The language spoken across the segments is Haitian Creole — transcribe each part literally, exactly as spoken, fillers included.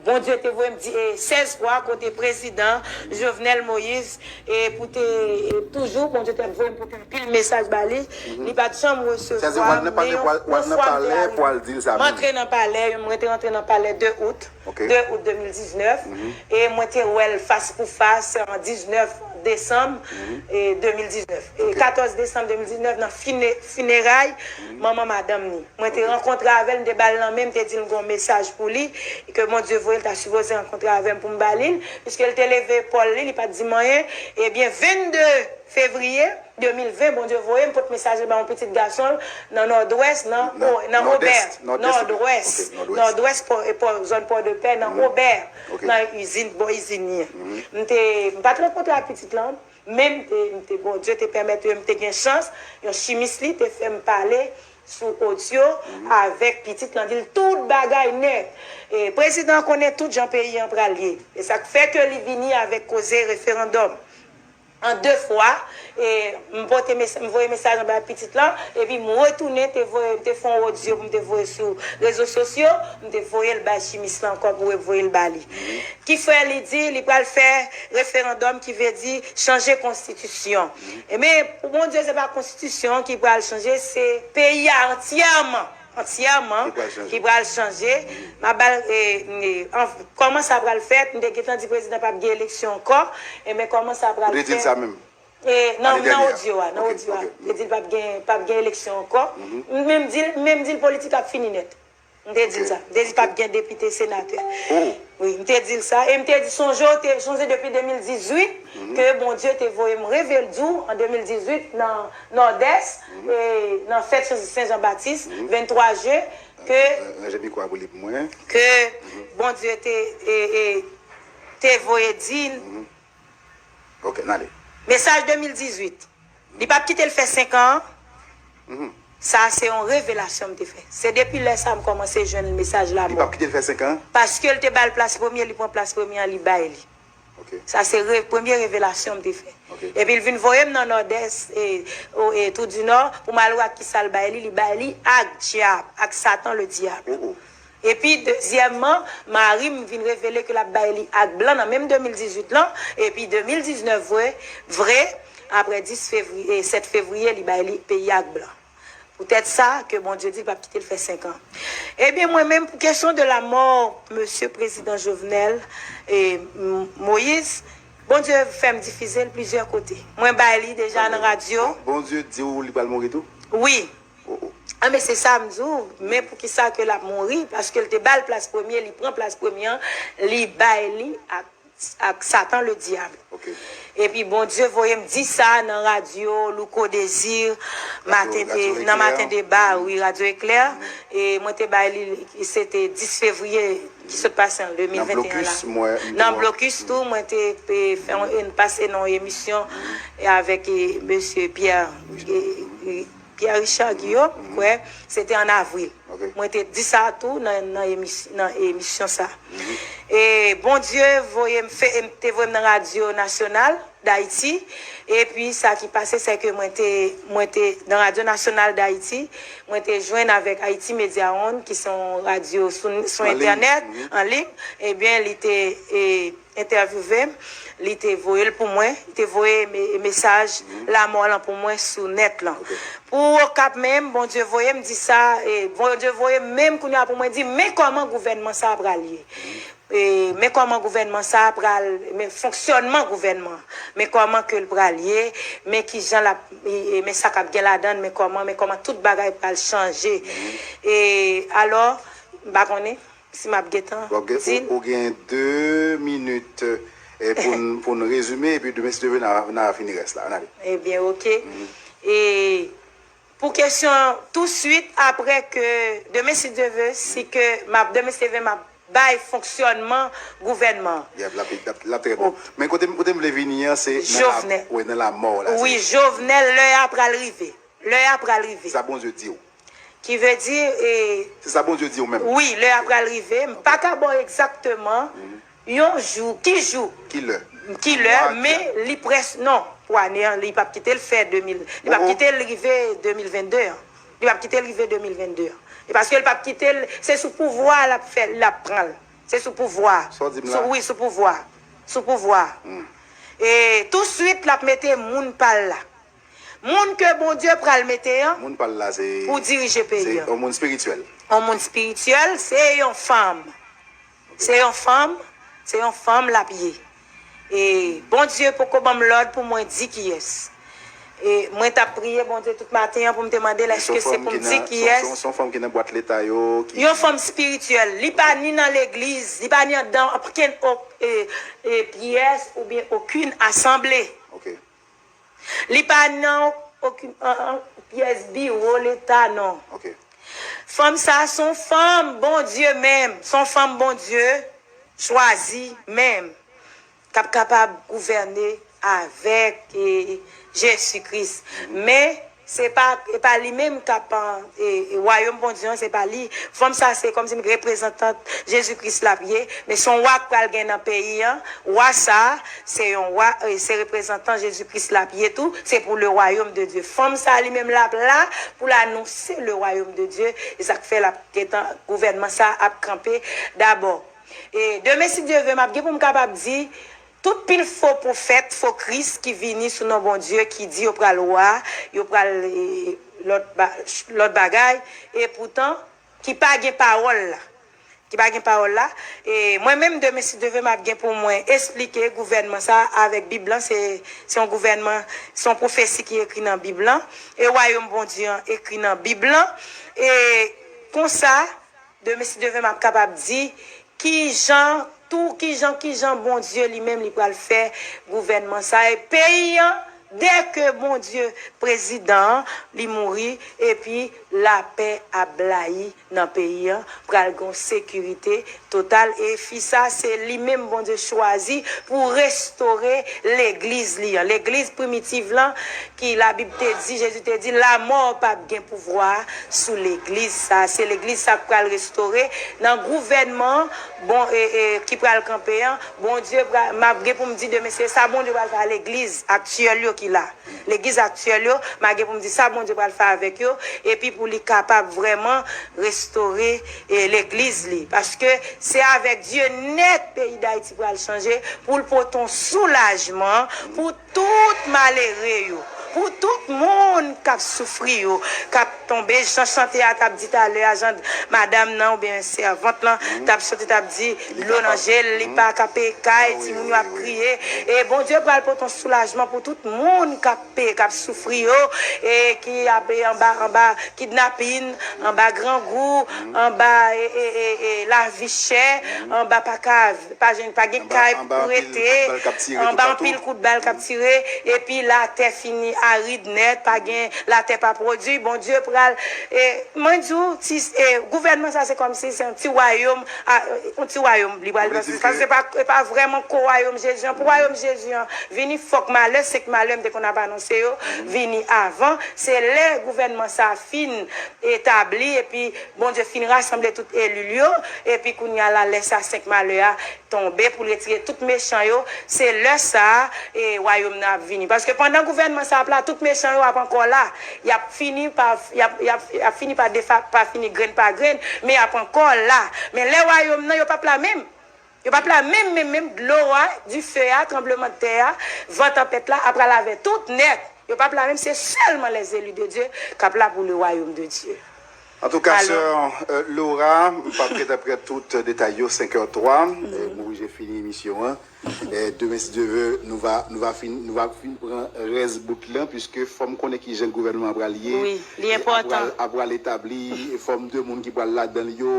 Bondye te voye m di, e, sèz fwa kote prezidan Jovenel Moïse, e, pou te, e, toujou, Bondye te ap voye m pote anpil mesaj ba li. Li pa t janm resevwa m, men yon, yon fwa m te rive. M antre nan palè, m rete rantre nan palè de out, de out de mil diznèf, e mwen te wè l fas pou fas an diznèf desanm, e, de mil diznèf. E katòz desanm de mil diznèf, nan fine-, fineray manman madanm ni. Mwen te rankontre avè l, m te ba l lanmen, m te di l m gen yon mesaj pou li, ke Bondye voye l ta sipoze rankontre avè m pou m ba li l, piske l te leve epòl li, li pa t di m anyen. Ebyen, vennde fevriye de mil ven, Bondye voye m pot mesaj la ba yon pitit gason l nan Nòdwès, nan, nan Obè, Nòdwès, Nòdwès, pò, pò, zòn Pòdepè, nan Obè, nan izin, bò izin li an. M te, m pa t rankontre ak pitit lan, men m te, m te, Bondye te pèmèt m te gen chans, yon chimis li te fè m pale sou odyo avèk pitit lan, di l tout bagay nèt. E prezidan an konnen tout jan peyi an pral ye. E sa k fè ke li vini avèk koze referandòm an de fwa, e m pote mes-, m voye mesaj anba pitit lan, epi m retounen te voye, m te fè yon odyo pou m te voye sou rezo sosyo, m te voye l bay chimis lan ankò pou voye l ba li. Ki fè li di li pral fè referandòm, ki vle di chanje konstitisyon. Ebyen, pou Bondye, se pa konstitisyon ki pral chanje, se peyi a antyèman, antyèman ki pral chanje. M ap ba l, e, e, an, kòman sa pral fèt, m te gentan di prezidan p ap gen eleksyon ankò, ebyen, kòman sa pral fèt? Ou te di l sa menm? E, nan, nan odyo a, nan odyo a. M te di l p ap gen, p ap gen eleksyon ankò. M menm di l, m menm di l politik ap fini nèt. M te di l sa. M te di p ap gen depite, senatè. Wi, m te di l sa. E m te di, sonje, w te sonje depi de mil dizuit ke Bondye te voye m reve l di w an de mil dizuit nan Nòdès, e nan fèt Sen Jan Batis, venntwa jen, ke, ke Bondye te, e, e, te voye di l. Ok, n ale. Mesaj de mil dizuit. Li p ap kite l fè senk an. Sa se yon revelasyon m te fè. Se depi lè sa a m kòmanse jwenn mesaj lanmò. Li p ap kite l fè senk an? Paske l te ba l plas premye, li pran plas premye an, li bay li. Ok. Sa se re-, premye revelasyon m te fè. Ok. Epi l vin voye m nan Nòdès, e, o, e, Trou di Nò, pou m al wè ak kisa l bay li, li bay li ak dyab, ak Satan le diable. Oh, oh. Epi, dezyèmman, mari m vin revele ke l ap bay li ak blan nan menm de mil dizuit lan, epi de mil diznèf vre, vre, apre dis fevriye, sèt fevriye, li bay li peyi ak blan. Poutèt sa, ke Bondye di l p ap kite l fè senk an. Ebyen, mwen menm, pou kesyon de la mò, mesye prezidan Jovenel, e, M-, Moïse, Bondye fè m difize l plizyè kote. Mwen bay li deja nan radyo. Bon, Bondye di w li pral mouri tou? Wi. Oh, oh. A, men se sa m di w, men poukisa ke l ap mouri? Paske l te ba l plas premye, li pran plas premye an, li bay li ak, ak Satan le diable. Ok. Epi Bondye voye m di sa nan radyo Louko Désir, maten, nan Maten Deba, wi, Radyo Eklè. E mwen te bay li, se te dis fevriye ki sot pase an de mil venteyen la. Nan Blokis tou, mwen te, e, fè yon, pase nan yon emisyon, e, avèk, e, mesye Pierre, e, e, Pierre Richard Guillaume, m kwè, se te an avril. Ok. Mwen te di sa tou nan, nan emis-, nan emisyon sa. E Bondye voye m fè, m te voye m nan Radyo Nasyonal Dayiti. Epi sa ki pase, se ke mwen te, mwen te nan Radyo Nasyonal Dayiti, mwen te jwenn avèk Haïti Media One, ki se yon radyo sou, sou entènèt, an liy. Ebyen, li te, e, entèvyouve m, li te voye l pou mwen, li te voye me-, mesaj lanmò lan pou mwen sou nèt lan. Ok. Pou Okap menm, Bondye voye m di sa, e, Bondye voye m menm kounye a pou mwen di, men kòman gouvènman sa a pral ye. E, men kòman gouvènman sa a pral, men fonksyònman gouvènman, men kòman ke l pral ye, men kijan l ap, e, e, men sa k ap gen ladan l, men kòman, men kòman tout bagay pral chanje. E, alò, m pa konnen. Si m ap gentan di l. W ap gen, ou, ou gen de minit, e, pou n, pou n rezime, epi demen, si Dye vle, n a, n a fini rès la. Ann ale. Ebyen, ok. E pou kesyon, touswit apre ke, demen, si Dye vle, si ke m ap, demen, si Dye vle, m ap bay fonksyònman gouvènman. Yeah, l ap, l ap, l ap trè bon. Men kote, kote m vle vini an, se nan la, wi, nan lamò la. Wi, Jovenel, lè a pral rive. Lè a pral rive. Sa Bondye di w. Ki vle di, e, se sa Bondye di w menm. Wi, lè a pral rive. M pa ka ba w egzakteman yon jou, ki jou, ki lè, ki lè, men li près, non, pou ane an, li p ap kite l fè de mil, li p ap kite l rive de mil vennde an. Li p ap kite l rive de mil vennde an. E paske l p ap kite l, se sou pouvwa a l ap fè, l ap pran l. Se sou pouvwa. Sa w di m la? Sou, wi, sou pouvwa. Sou pouvwa. E touswit, l ap mete moun pa l la. Moun ke Bondye pral mete an Moun pa l la, se pou dirije peyi se an. Yon moun espirityèl. Yon moun espirityèl, se yon fanm. Se yon fanm, se yon fanm l ap ye. E Bondye poko ban m lòd pou mwen di kiyès. E mwen t ap priye Bondye tout maten an pou m te mande l èske se pou m di kiyès. Se yon fanm ki nan bwat leta yo. Yon fanm espirityèl. Li pa ni nan legliz, li pa ni anndan okenn pyès oubyen okenn asanble. Li pa nan okenn pyès biwo leta, non. Fanm sa a se yon fanm Bondye menm, se yon fanm Bondye chwazi menm, k ap kapab gouvène avèk Jezi Kris. Men, se pa, e pa li menm k ap, e, e, wayòm Bondye an, se pa li. Fanm sa a se kòmsi reprezantant Jezi Kris l ap ye, men se yon wa k pral gen nan peyi an. Wa sa a, se yon wa, e, se reprezantan Jezi Kris l ap ye tou, se pou le wayòm de Dye. Fanm sa a li menm l ap la pou l anonse le wayòm de Dye, e sa k fè l ap gentan, gouvènman sa a ap kanpe dabò. E demen, si Dye vle, m ap gen pou m kapab di, tout pil fo pwofèt, fo Kris ki vini sou non Bondye, ki di yo pral wa, yo pral, e, lòt ba-, lòt bagay, e poutan, ki pa gen pawòl la. Ki pa gen pawòl la. E mwen menm, demen, si Dye vle, m ap gen pou mwen esplike gouvènman sa a avèk Bib lan. Se, se yon gouvènman, se yon pwofesi ki ekri nan Bib lan. E wayòm Bondye an ekri nan Bib lan. E konsa, demen, si Dye vle, m ap kapab di kijan, tou kijan, kijan Bondye li menm li pral fè gouvènman sa a. E peyi an, dèke Bondye, prezidan an, li mouri, epi lapè ap blayi nan peyi an, pral gen yon sekirite total. E fi sa, se li menm Bondye chwazi pou restore legliz li an. Legliz primitiv lan, ki Labib te di, Jezi te di, lanmò p ap gen pouvwa sou legliz sa. Se legliz sa k pral restore nan gouvènman, bon, e, e, ki pral kanpe an. Bondye pral, m ap gen pou m di demen, se sa Bondye pral fè a legliz aktyèl yo ki la. Legliz aktyèl yo, m ap gen pou m di sa Bondye pral fè avèk yo, epi pou li kapab vrèman restore, e, legliz li. Paske se avèk Dye nèt peyi Dayiti pral chanje, pou l pote yon soulajman pou tout malere yo, pou tout moun k ap soufri yo, k ap tonbe, jan chante a t ap di talè a, jan madanm nan oubyen sèvant lan t ap chante, t ap di, dlo nan je l, li pa ka peye kay, timoun yo ap kriye. E Bondye pral pote yon soulajman pou tout moun k ap peye, k ap soufri yo, e ki ap, e, anba, anba kidnapin, anba grangou, anba, e, e, e, e, lavi chè, anba pa ka, pa jwenn, pa gen kay pou rete, anba anpil kout bal k ap tire, epi latè fini arid nèt, pa gen, latè pa pwodui. Bondye pral, e, mwen di w, ti, e, gouvènman sa se kòmsi se yon ti wayòm, a, yon ti wayòm li pral, paske se pa, se pa vrèman ko wayòm Jezi an. Pou wayòm Jezi an vini, fòk malè, senk malè m te konn ap anonse yo, vini avan. Se lè gouvènman sa fin etabli, epi Bondye fin rasanble tout eli l yo, epi kounye a la, lè sa senk malè a tonbe pou l retire tout mechan yo, se lè sa a, e, wayòm nan ap vini. Paske pandan gouvènman sa ap la, tout mechan yo ap ankò la. Y ap fini pa, y ap, y ap, y ap fini pa defa-, pa fini grenn pa grenn, men y ap ankò la. Men lè wayòm nan, yo p ap la menm. Yo p ap la menm, menm, menm. Dlo a, dife a, tranblemanntè a, van tanpèt la ap pral avè tout nèt. Yo p ap la menm, se sèlman les élus de Dieu k ap la pou le royaume de Dieu. Antouka, sè, euh, Laura, m p ap gentan pran tout detay yo, senk è twa, euh, m oblije fini emisyon an. E demen, si Dye ve, nou va, nou va fin, nou va fin pran rès bout lan, piske fò m konnen kijan gouvènman an pral ye. Wi, li enpòtan. Ap pral, ap pral etabli, fòm de moun ki pral ladan l yo.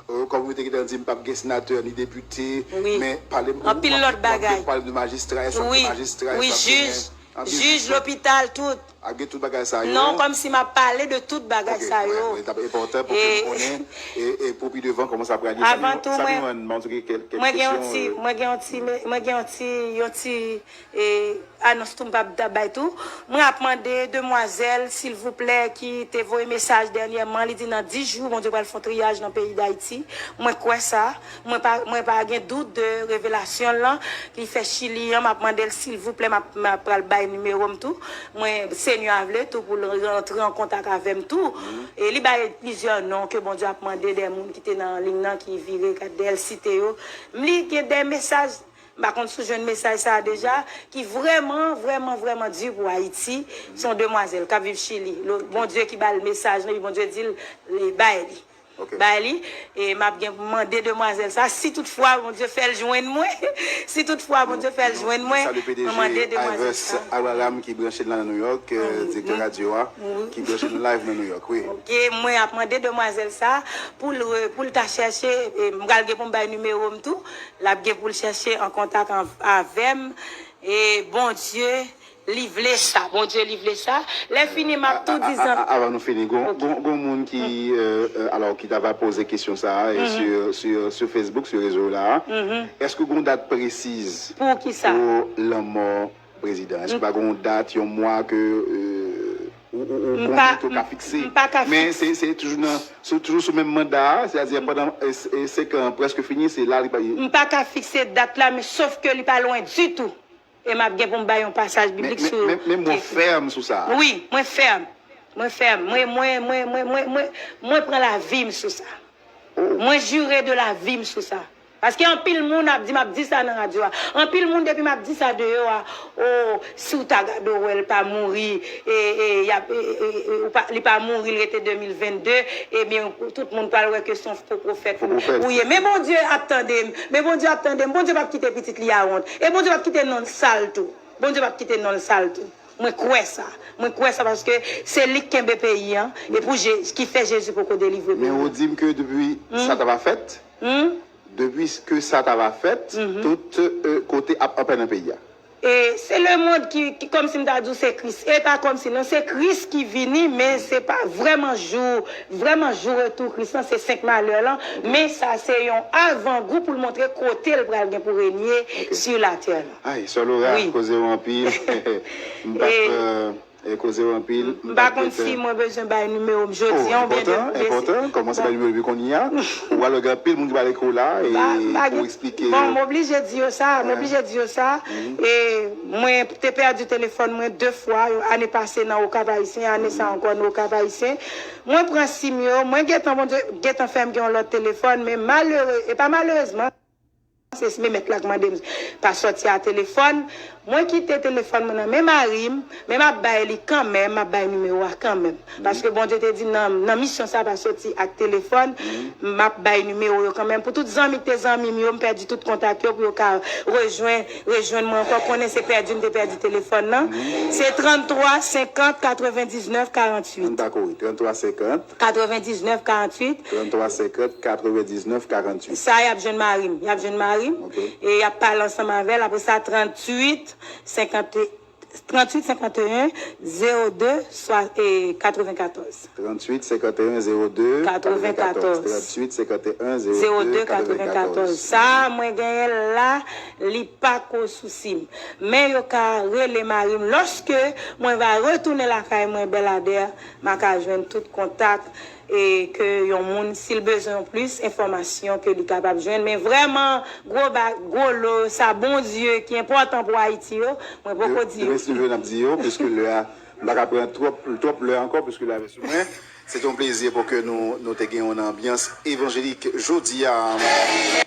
Euh, kòm ou te gentan di, m p ap gen senatè ni depite, men pale m, anpil lòt bagay. Pale m de majistra, èske w ap gen majistra, èske w ap gen jij, lopital, tout. Ap gen tout bagay sa yo. Non, kòmsi m ap pale de tout bagay sa yo. Ok, wi, wi, t ap enpòtan pou ke m konnen, e, e pou pi devan kòman sa pral ye. Avan tou, mwen, mwen gen yon ti, mwen gen yon ti, mwen gen yon ti, yon ti, e, anons tou m p ap bay tou. Mwen ap mande demwazèl, silvouplè, ki te voye mesaj dènyèman, li di nan dis jou, Bondye pral fè yon triyaj nan peyi Dayiti. Mwen kwè sa. Mwen pa, mwen pa gen dout de revelasyon l lan, ki fè Chili an, m ap mande l, silvouplè, m ap, m ap pral bay nimewo m tou. Mwen, se Senyè a vle tou pou l rantre an kontak avè m tou. E li bay plizyè non ke Bondye ap mande dè moun ki te nan liy nan, ki vire gade dèyè l site yo. M li gen dè mesaj, m pa konn si w jwenn mesaj sa a deja, ki vrèman, vrèman, vrèman di pou Ayiti. Se yon demwazèl k ap viv Chili. Lo-, Bondye ki ba l mesaj lan, epi Bondye di l, li bay li. Bay li, e m ap gen pou mande demwazèl sa, si toutfwa Bondye fè l jwenn mwen, si toutfwa Bondye fè l jwenn mwen, mwen mande demwazèl sa. Abraham ki branche n la nan New York, euh, direktè radyo a, ki branche n live nan New York, wi. Ok, mwen ap mande demwazèl sa pou l re-, pou l ta chèche, e m pral gen pou m bay nimewo m tou, l ap gen pou l chèche an kontak an-, avè m, e Bondye, Li vle sa, Bondye li vle sa. Lè fini, m ap tou di zanmi. Avan nou fini, gon, gon, gon moun ki, euh, euh, alò, ki ta va poze kesyon sa a, e sur, sur, sur Facebook, sur rezo la. Èske gon dat presiz pou lanmò prezidan? Èske pa gon dat, yon mwa ke, euh, ou, ou, ou konnen ke ou ka fikse? Men se, se toujou nan, se toujou sou menm manda a, sètadi pandan, e, e, senk an prèske fini, se la li pa. M pa ka fikse dat la, men sof ke li pa lwen ditou. E m ap gen pou m bay yon pasaj biblik sou. Men, men, men mwen fèm sou sa. Wi, mwen fèm. Mwen fèm. Mwen, mwen, mwen, mwen, mwen, mwen, mwen pran lavi m sou sa. Mwen jire de lavi m sou sa. Paske anpil moun ap di, m ap di sa nan radyo a. Anpil moun depi m ap di sa deyò a, o, si w ta gade w wè l pa mouri, e, e, y ap, e, e, e, ou pa, li pa mouri, l rete de mil vennde, ebyen, tout moun pral wè ke se yon fo pwofèt ou ye. Men Bondye ap tande m. Men Bondye ap tande m. Bondye p ap kite pitit li a wont. E Bondye p ap kite non l sal tou. Bondye p ap kite non l sal tou. Mwen kwè sa. Mwen kwè sa paske se li k kenbe peyi an. E pou Je-, ki fè Jezi poko delivre peyi an. Men ou di m ke depi sa ta va fèt, depi ke sa ta va fèt, tout, euh, kote ap anpè nan peyi a. E se lemonn ki, ki kòmsi m ta di w se Kris. E pa kòmsi non, se Kris ki vini, men se pa vrèman jou, vrèman jou retou Kris lan, se senk malè lan. Men sa se yon avangou pou l montre kote l pral gen pou renye sur la terre lan. Ay, sè Laura, koze w anpil. M p ap, euh, E koze w anpil. M pa konn si mwen bezwen bay nimewo m jodi an oubyen de. Enpòtan, enpòtan. Kòmanse bay nimewo depi kounye a. Ou pral wè gen anpil moun ki pral ekri w la e pou eksplike yo. Bon, m oblije di yo sa, m oblije di yo sa. E mwen te pèdi telefòn mwen de fwa, ane pase nan Okap Ayisyen, ane sa ankò nan Okap Ayisyen. Mwen pran sim yo, mwen gentan, Bondye gentan fè m gen yon lòt telefòn, men malere, e pa malerezman, se, se men mèt la k mande m pa sòti a telefòn. Mwen kite telefòn mwen nan men mari m, men m ap bay li kanmenm, m ap bay nimewo a kanmenm. Paske Bondye te di nan, nan misyon sa pa sòti ak telefòn, m ap bay nimewo yo kanmenm. Pou tout zanmi ki te zanmi m yo, m pèdi tout kontak yo, pou yo ka rejwenn, rejwenn mwen ankò. Konnen se pèdi m te pèdi telefòn nan. Se tranntwa senkant katrevendiznèf karanntuit. Ann dakò, wi, tranntwa senkant. Katrevendiznèf karanntuit. Tranntwa senkant katrevendiznèf karanntuit. Sa y ap jwenn mari m. Y ap jwenn mari m. E y ap pale ansanm avè l. Apre sa, tranntuit senkant, tranntuit senkanteyen zewo de swa, e, katrevenkatòz. Tranntuit senkanteyen zewo de katrevenkatòz. Tranntuit senkanteyen zewo de katrevenkatòz. Sa mwen genyen la, li pa ko sousi m. Men yo ka rele mari m. Lòske mwen va retounen lakay mwen, Bèladè, m a ka jwenn tout kontak, e ke yon moun, si l bezwen yon plis enfòmasyon, ke li kapab jwenn. Men vrèman, gwo ba-, gwo lo, sa Bondye ki enpòtan pou Ayiti yo, mwen poko di yo. Demen si Dye vle, n ap di yo, piske lè a, m pa ka pran twòp, twòp lè ankò, piske lè a sou mwen. Se te yon plezi pou ke nou, nou te gen yon anbyans evanjelik jodi a.